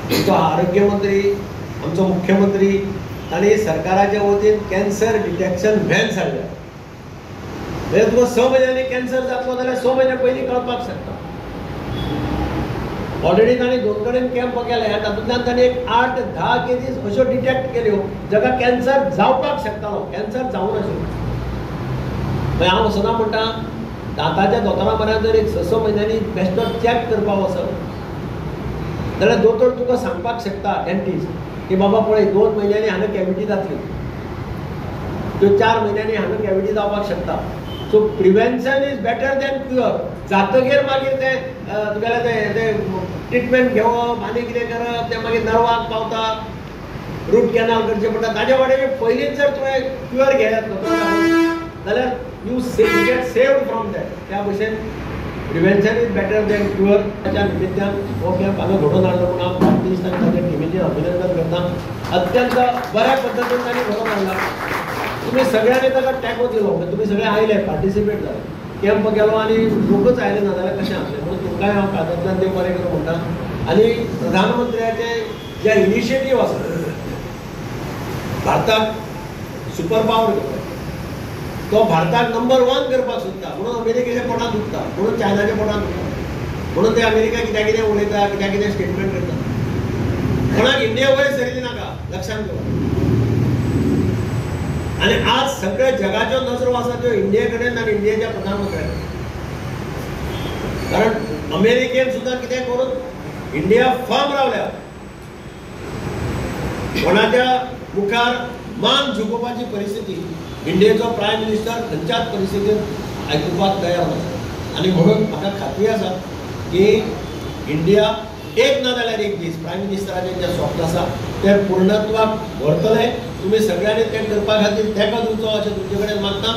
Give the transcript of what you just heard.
आमचो आरोग्यमंत्री, आमचो मुख्यमंत्री तांणी सरकाराच्या वतीन कॅन्सर डिटेक्शन व्हॅन्स हाडल्या. म्हणजे तुका 6 म्हयन्यांनी कॅन्सर जातलो जाल्यार 6 म्हयन्या पयलीं कळपाक शकता. ऑलरेडी तांणी 2 कडेन कॅम्प केले आनी तातूंतल्यान तांणी एक 8-10 केजीस अश्यो डिटेक्ट केल्यो जाका कॅन्सर जावपाक शकतालो, कॅन्सर जावं नाशिल्लो. मागीर हांव सदां म्हणटा, दांताच्या दोतोरा म्हऱ्यान जर एक 6-6 म्हयन्यांनी बेश्टो चॅक करपाक वचत जाल्यार दोतोर तुका सांगपाक शकता, डेंटिस्ट, की बाबा पळय 2 म्हयन्यांनी हांगा कॅविटी जातली, त्यो 4 म्हयन्यांनी हांगा कॅविटी जावपाक शकता. So prevention is better than cure. जातगीर मागीर तें तुगेलें तें ट्रिटमेंट घेवप आनी कितें करप, तें मागीर नर्वाक पावता, रूट कॅनाल करचें पडटा. ताजे वाटेन पयलींच जर तुवें क्युअर घेयात जाल्यार you get saved from that. त्या भशेन prevention is better than cure. ताच्या निमित्तान हो कॅम्प हांगा घडोवन हाडलो म्हणून हांव बाप्तीस्ट आनी ताच्या टिमीचें अभिनंदन करता. अत्यंत बऱ्या पद्दतीन तांणी घडोवन हाडला. तुमी सगळ्यांनी ताका तेंको दिलो, म्हणजे तुमी सगळे आयले, पार्टिसिपेट जाले, कॅम्प केलो आनी लोकच आयले ना जाल्यार कशें आसलें. म्हणून तुमकांय हांव काळजांतल्यान देव बरें करूं म्हणटा. आनी प्रधानमंत्र्याचे जे इनिशिएटीव आसा भारताक सुपर पावर करपाक, तो भारताक नंबर 1 करपाक सोदता. म्हणून अमेरिकेच्या पोटांत दुखता, म्हणून चायनाच्या पोटांत दुखता, म्हणून ते अमेरिका कित्याक कितें उलयता, कित्याक कितें स्टेटमेंट करता. कोणाक इंडिया वयर सरिल्ली नाका, लक्षांत दवर. आनी आज सगळ्या जगाच्यो नजरो आसा त्यो इंडिये कडेन आनी इंडियेच्या प्रधानमंत्र्या कडेन. कारण अमेरिकेन सुद्दां कितें करून इंडिया फर्म रावल्या, कोणाच्या मुखार मान झुकोवपाची परिस्थिती इंडियेचो प्रायम मिनिस्टर खंयच्याच परिस्थितींत आयकुपाक तयार नासता. आनी म्हणून म्हाका खात्री आसा की इंडिया एक ना जाल्यार एक दीस प्रायम मिनिस्टराचें जें स्वप्न आसा तें पूर्णत्वाक व्हरतलें. तुमी सगळ्यांनी तें करपा खातीर तेंको दिवचो अशें तुमचे कडेन मागता.